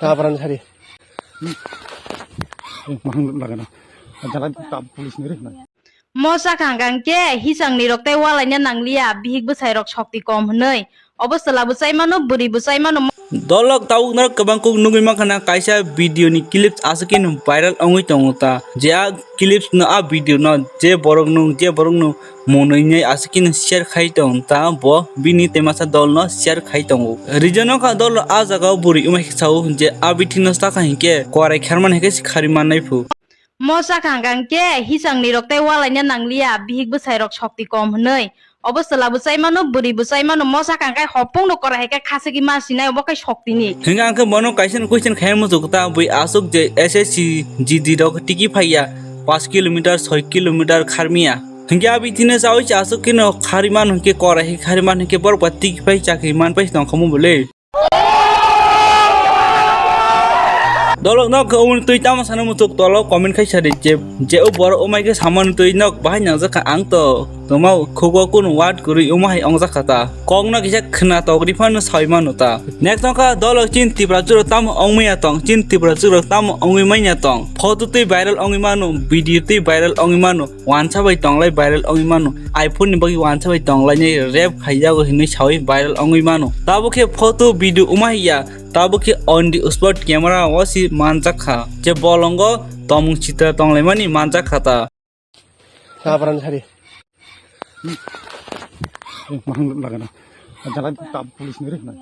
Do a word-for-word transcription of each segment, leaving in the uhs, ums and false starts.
Kabaran sari. Mahang lagana. Jala ta police ni ri na. Mo sakha hwnkha hwnkhe hisangni rok tei walaina nangliya, bihik bwsai rok sokti kom hwnwi. Obo chwla bwsai mano, bwrwi bwsai mano. Dolok tabuk norok kwbang kuk nugwi mankha na, kaisa video ni clips aswk khe no viral wngwi tongo ta, je a clips no, a video no je borok no, je borok no mwnwi nai aswk khe no share khai tong ta, bo bini twimasa dol no share khai tongo. Reason wngkha dol a jaga o bwrwi wngma khe sao je a bithi no sakha hinkhe korai kharmani hinkhe se khari mannai phu. Mo sakha hwnkha hwnkhe hisangni rok tei walaina nangliya, bihik bwsai rok sokti kom hwnwi. Obo chwla bwsai mano, bwrwi bwsai mano, mo sakha hwnkhe hopung no korai hai khe khasigi ma sinai, obo khe soktini. Hwnkhe ang khe bono kaisa no question khai muchuk ta, bui aswk je S S C G D rok tiki phaiya, paanch kilometer, soi kilometer kharmiya. Hwnkhe abi tini chawi cha aswk khe no khari man hwnkhe korai hai khari man hwnkhe borok ba tiki phai chakri man phai tong khamu bole. Dolok nok khe umuni twi tamo sana muchuk tolo comment khai sadi je, je o borok umai khe samani twi nok bahai nangjak kha ang to tongma khugo kunu word kwrwi omo hai ongjak kha ta. Kok no kisa khna togri phano sai mano ta. Next wngkha dolok chin Tripura juro tamo ongmaya tong, chin Tripura juro tamo ongwi manya tong. Photo twi viral ongwi mano, video twi viral ongwi mano. Wansa bai tonglai viral wngwi mano. iPhone ni bagwi wansa bai tonglainai rap khaijago hinwi sawi viral wngwi mano. Tabuk khe photo video wngma ya, tabuk khe on the spot camera o si manjak kha. Je bolongo tomung sitra tonglaimani manjak kha ta. Sabaran sari. Mahang lagana. Jala ta police ni ri na.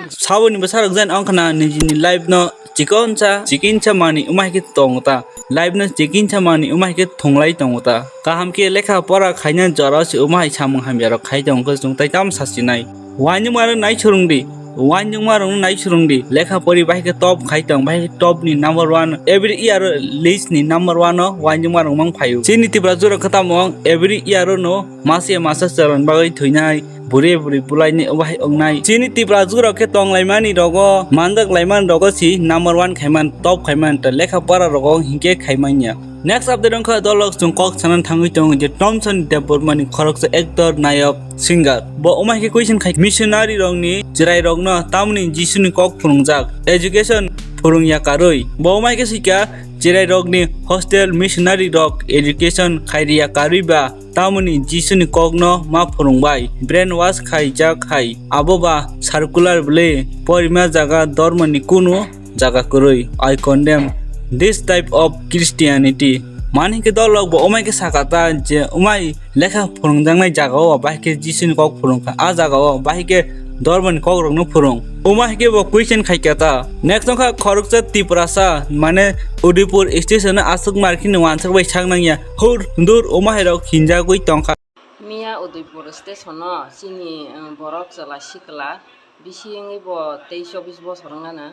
Saboni bwsarok jan wngkhana nijini life no chikonsa chikinsa mani umai khe tongo ta, life no chikinsa mani umai khe thunglai tongo ta. Kaham khe lekha pora khaina jora se umai samung hamya rok khai tongo khe chwng tai tamo sasinai. Uanjwngma rok nai surungdi, uanjwngma rok nai surungdi, lekha pori bai khe top khai tong, bai khe top ni number one, every year list ni number one o uanjwngma rok mang phaio. Chini Tripura juro khe tamo every year o no masa masa chwran bagwi thwinai. Bwrwi bwrwi bulaini obo hai wngnai. Chini Tripura jwrok khe tonglaimani rogo, manjak laimani rogo si number one khaiman, top khaiman, ta lekha pora rogo hinkhe khaimanya. Next update wngkha dolok chwng kok sanan thangwi tongo je Tomson Debbarmani khoroksa actor, nayok, singer. Bo omo hai khe question khai missionary rokni chwrai rokno tamoni Jisuni kok phwrwngjak, education phwrwngya karwi. Bo omo hai khe swikha chwrai rokni hostel missionary rok education khairiya karwi ba tamoni Jisuni kokno ma phwrwngbai, brainwash khaijak hai. Abo ba circular bwle, porima jaga, dormoni kunu jaga kwrwi. I condemn this type of Christianity. Mani hinkhe dolok bo omai khe sakha ta je omai lekha phwrwngjaknai jagao bahai khe Jisuni kok phwrwngkha, a jagao bahai khe dormoni kokrokno phwrwng. Omo hai khe bo question khaikha ta. Next wngkha khoroksa Tiprasa, mane Udaipur station o aswk mar kheno uansuk bai sak nangya. Hur dur omo hai rok hinjagwi tongkha. Miya Udaipur station o chini, um, borok chwla sikla bisi wngwi bo teis chobis bosor wngana.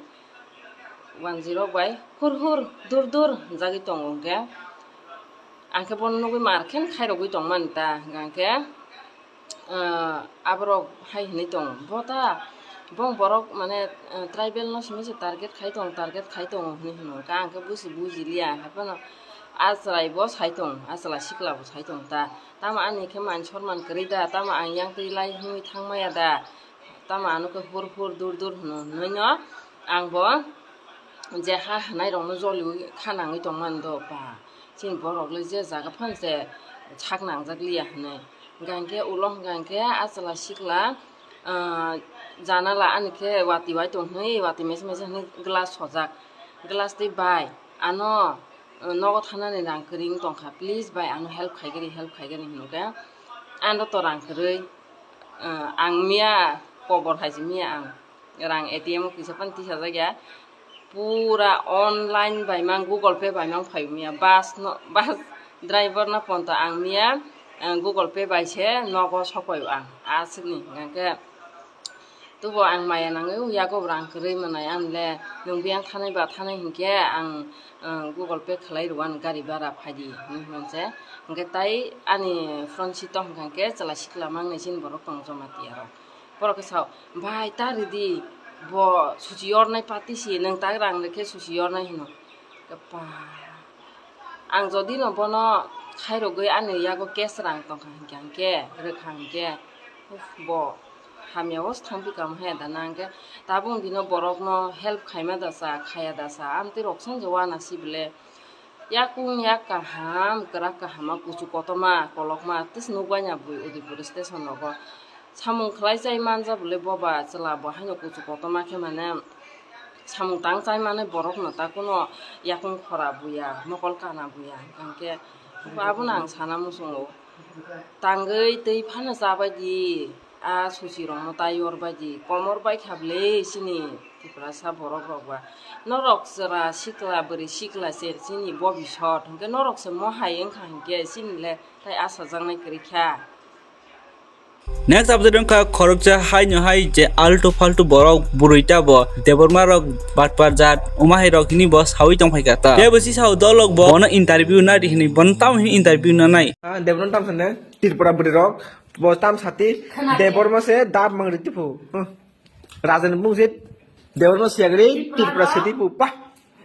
Wanjwi rok bai hur hur dur dur hinjagwi tongo hwnkhe. Ang khe bono nugwi mar khe khairogwi tongmani ta hwnkha hwnkhe. Ah, aborok hai hinwi tongo, "Bo ta, bong borok mane, ah, tribal no simi se target khai tongo, target khai tongo," hinwi hino. Hwnkhe ang khe busi bujiliya, haiphano a chwrai bo sai tongo, a chwla sikla bo sai tongo ta. Tamo ani khe man sorman kwrwi da, tamo ang yang twi lai hinwi thang maya da, tamo ano khe hur hur dur dur hino, hinwi no ang bo je ha hwnai rokno joliui kha nangwi tongmani do ba. Chini borok le je jaga phano se sak nangjak liya hinwi. Hwnkha hwnkhe ulo hwnkha hwnkhe a chwla sikla, ah, janala ani khe watwi wai tong hinwi, watwi mesa mesa hinwi glass sojak. Glass twi bai ano, ah, nogo thanani rang kwrwi wng tongkha, please bai ano help khaigari, help khaigari hinwi khe ano to rang kwrwi, ah, ang miya kobor hai se miya ang. Rang A T M o kisa phano tisajak ya. Pura online bai mang, Google Pay bai mang phai miya. Bus no, bus driver no phone to ang miya, ang Google Pay bai se nogo sokoi ang. Aswkni hwnkhe tubo ang maya nangwi yago rang kwrwi mwnai, ang le nwng biyang thanai ba thanai hinkhe ang, ang Google Pay khlai rwani gari bhara phaidi hinwi hwnse. Hwnkhe tai ani front seat o hwnkha hwnkhe chwla sikla mangnai chini borok tongo joma tiyaro. Borok khe sao, "Bhai, ta ridi, bo suchi yornai pati si, nwng tak rang rikhe suchi yornai," hino. Khe pa, ang jodi no bono khairogwi ani yago cash rang tongkha hinkhe, hinkhe rwkha hinkhe, uf, bo Hamya o thangpi kam haya da nang khe tabuk bino borok no help khaima da sa khaya da sa amtwi rok song je wana si bele. Yakung yak kaham, kwrak kahama, kuchu kotorma, kolokma, tis nukbaina bui Udaipur station rogo. Samung khlai chai manja bole boba chwla bo haino kuchu kotorma khe mane samung tang chai mane borok no ta kuno yakung khora buya, mokol kana buya, hwnkhe abono ang sana muchungo. Tangwi twi phano chabaidi. A susi rokno tai yor baidi komor bai kha bwle chini Tiprasa borok rok ba. Norok chwra sikla bwrwi sikla se chini bobisot hwnkhe norok se mohai wngkha hwnkhe chini le tai achajaknai kwrwi kha. Next update wngkha khoroksa haino hai je altu faltu borok bwrwi ta bo Debbarma rok batpar jat umahai rok hini bo sawi tongphai kha ta. Tei bo si sao dolok bo bono interview na di hini bono tamo hini interview na nai. Ah, Debbarma tam sande Tripura bwrwi rok. Bo tam sati Khwna de khe. Borma se dab mang riti phu. Huh. Raja ni bung se de borma siagri Tripura Tripura se rok. Tipu pa.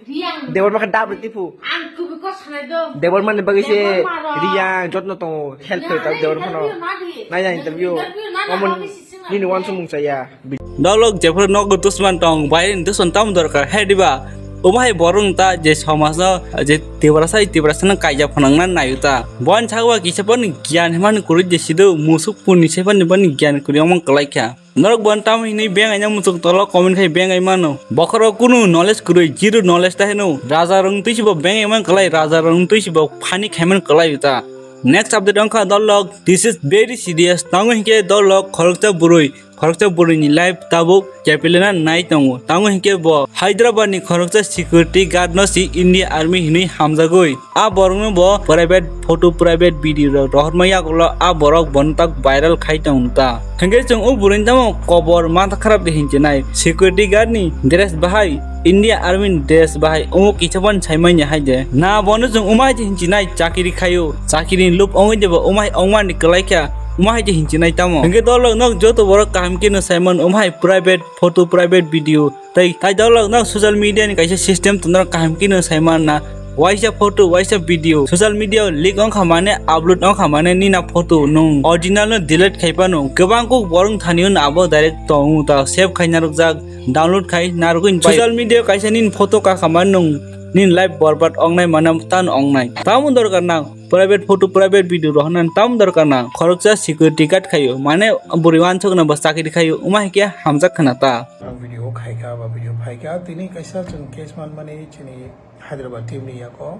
Riang. De borma khe dab riti phu. Ang kubi ko sanai do. De borma ni bagi se Debbarma rok. Riang jotno tongo help Ya, khe ta ne de borma no. Interview na di. Nai ya interview. Interview na na Omon bagi si singa nini wan ne. Sumung saya. Dolok jephuru nogo dusman tong, baire ni dusman tam dorkar, he diba? Omo hai borok ta je somaj no, je Tiprasa, Tiprasa no kaijak phunang na naio ta. Bon chakwa kisa boni giyan himani kwrwi je sido musuk puni se boni, boni giyan kwrwi omo kwlai kha. Norok bon tamo hinwi bengai na muchuk tolo comment khai bengai mano. Bokhoro kunu knowledge kwrwi, zero knowledge ta hino. Raja rong twi sibo bengai man kwlai, raja rong twi sibo phani khaiman kwlai ta. Next update wngkha dolok, this is very serious. Tango hinkhe dolok khoroksa bwrwi. Khoroksa bwrwini life tabuk kepilena nai tongo. Tango hinkhe bo Hyderabad ni khoroksa security guard no si India Army hinwi hamjagwi. A borokno bo private photo, private video rok rohorma yagulo a borok bono tak viral khai tongo ta. Hinkhe chwng o bwrwini tamo kobor matha kharap de hinchinai. Security guard ni dress bahai, India Army ni dress bahai omo kisa phano saimanya hai de. Na bono chwng omo hai de hinchinai chakiri khaio. Chakiri ni lob ongwi de bo omo hai ongmani kwlai kha. Omo hai de hinchinai tamo. Hinkhe dolok nok joto borok kaham khe no saimano omo hai private photo, private video. Tai, tai dolok nok social media ni kaisa system tongna kaham khe no saimanna. Waisa photo, waisa video. Social media o leak ongkha mane, upload ongkha mane nina photo nung original no delete khai pano. Kwbang kuk borok thani o abo direct tongo ta save khai narwkjak, download khai narwgwi. Social media o kaisa nini photo kakha mane nung nini life borbad ongnai mane tan ongnai. Tamo dorkar nang. Private photo, private video rohornani tam dorkar na. Khoroksa security guard khaio, mane bwrwi wansukna bo chakri khaio, wngma hai khe hamjak khna ta. Ba video khai kha, ba video phai kha, tini kaisa chwng case manmani chini Hyderabad team ni yago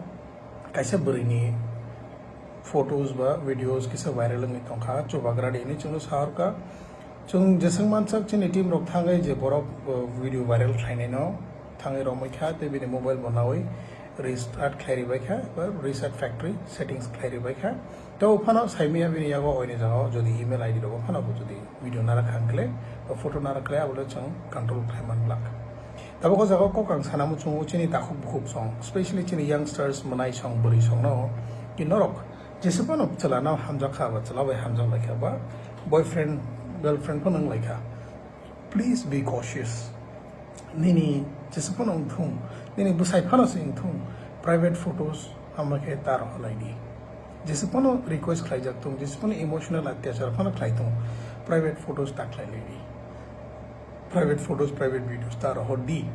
kaisa bwrwini photos ba videos kisa viral wngwi tongkha, chubagra de hinwi chwngno sahorkha. Chwng jeswng mansak chini team rok thangwi je borok, uh, video viral khlainai no thangwi romwi kha, tei bini mobile bo nawi restart khlai ribai kha, ba reset factory settings khlai ribai kha. Tei o phano saimaya bini yago oini jagao jodi email I D rogo phano bo jodi video nara kha hwnkhe, ba photo nara khlai abo le chwng control khlai man glak. Tabuk o jaga o kok ang sana muchungo chini takhuk bukhuk song, specially chini youngsters mwnai song bwrwi song no ki norok Jesa phano chwla no hamjak kha ba chwla bai hamjak lai kha ba boyfriend girlfriend phano wng lai kha. Please be cautious. Nini jesa phano wng thung, nini bwsai phano se wng thung, private photos ama khe ta rohor lai di. Jesa phano request khlai jak thung, jesa phano emotional atyachar phano khlai thung, private photos ta khlai lai di. Private photos, private videos ta rohor di.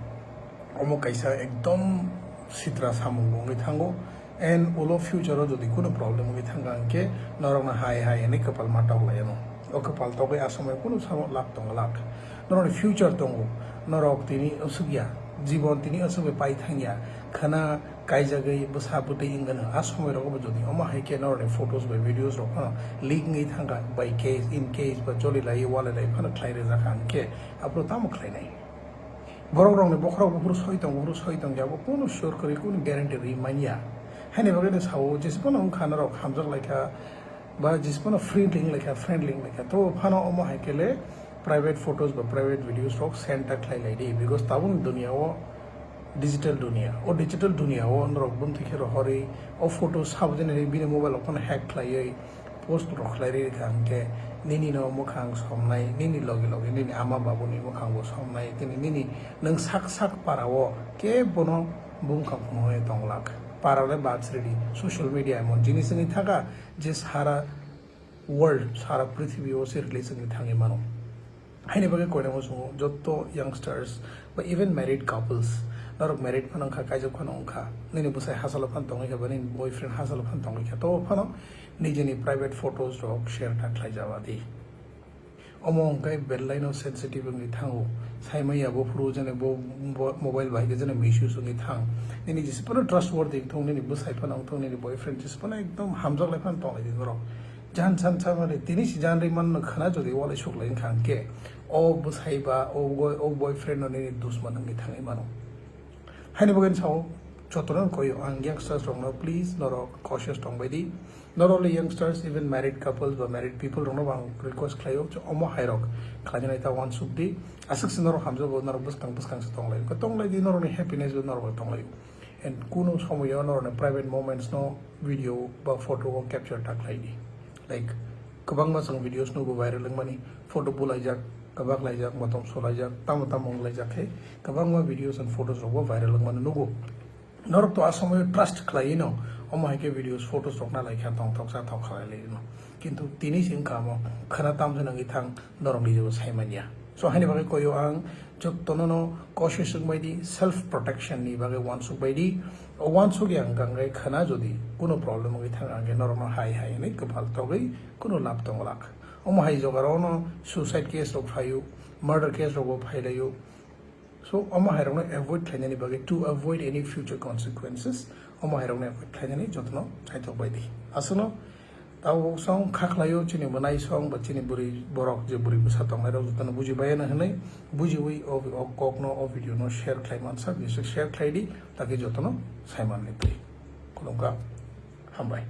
Omo kaisa ekdom sitra samung wngwi thango. And ulo future o jodi kunu problem wngwi thangkha hwnkhe norokno hai hai hwnwi kwpal ma tok lai anw. O kwpal togwi a somoi kunu samo lak tongo lak. Norokni future tongo. Norok tini aswk ya, jibon tini aswk bai pai thang ya. Khwna kaijagwi bwsa bwtwi wngano. A somoi rogo bo jodi omo hai khe norokni photos bai videos rok phano leak wngwi thangkha by case, in case ba choli lai, wali lai phano khlai rwjak kha hwnkhe aphuru tamo khlainai? Borok rokni bokhorok buphuru soi tong, buphuru soi tong ya, bo kunu sure kwrwi, kunu guarantee rwi manya. Haini bagwi no sao, jesa phano wngkha norok hamjak lai kha, ba jesa phano friendly wng lai kha, friendly wng lai kha. To phano omo hai khe le private photos ba private videos rok send ta khlai lai di, because tabukni dunia o digital dunia. O digital dunia o norok bumtwi khe rohorwi, o photo sabujani bini mobile rok phano hack khlaiwi, post rok khlai rwkha hwnkhe nini no mwkhang somnai, nini logi logi nini ama babuni mwkhang bo somnai, tini nini nwng sak sak para o kebo no bumkhang phunuknai tonglak. Para le bad sridi, social media emon jinis wngwi thaka je sara world, sara prithibi o se release wngwi thangwi mano. Haini bagwi koinamo chwngo joto youngsters ba even married couples, norok married phano wngkha, kaijak phano wngkha, nini bwsai hachalo phano tongwi kha ba nini boyfriend hachalo phano tongwi kha, to phano nijini private photos rok share ta khlai jaba di. Omo hwnkhe belai no sensitive wngwi thango, saimanya bo phuru jene bo, bo mobile bai khe jene misuse wngwi thang, nini jese phano trustworthy wngthong, nini bwsai phano wngthong, nini boyfriend jese phano ekdom hamjak lai phano tonglai di norok. Jan san san mani tini si jan ri man no khana jodi walai suk lai wngkha hwnkhe o bwsai ba o boy-, o boyfriend no nini dusman wngwi thangwi mano. Haini bagwi sao jotono koi ang youngsters rok no please norok cautious tong bai di. Not only youngsters, even married couples ba married people rok no ang request khlaio je omo hai rok khlainani ta wansuk di. Aswk se norok hamjago, norok bwskang bwskang se tong lai. Tong lai di, norok ni happiness bo norok tong lai. And kuno somoyo norokni private moments no video ba photo o capture ta khlai di. Like, kwbangma chwng videos nugo viral wngmani, photo bulaijak, kwbak laijak, motom solaijak, tamo tamo wnglaijak khe kwbangma videos and photos rok bo viral wngmani nugo. Norok to a somoyo trust khlaiwi no omo hai khe videos, photos rok na lai kha tongthok cha thok khlai lai no. Kintu tini se wngkha omo khwna tamjani wngwi thang, norok nijebo sai manya. So haini bagwi koyo ang jotono no cautious wngbai di, self protection ni bagwi wansuk bai di. O wansuk yang kangkhe khwna jodi kuno problem wngwi thang, angkhe norokno hai hai hwnwi kwpal togwi kuno lab tonglak. Omo hai jogaro no suicide case rok phaio, murder case rok bo phailaio. So omo hai rokno avoid khlainani bagwi, to avoid any future consequences, omo hai rokno avoid khlainani jotono naithok bai di. Aswkno tabuk song kha khlaio, chini mwnai song ba chini bwrwi borok je bwrwi bwsa tongnai rok jotono buji bai na hwnwi, bujiwi o, o kokno, o video no share khlai mansa, bisa share khlai di, taki jotono sai manwi twi. Khulumkha, hambai.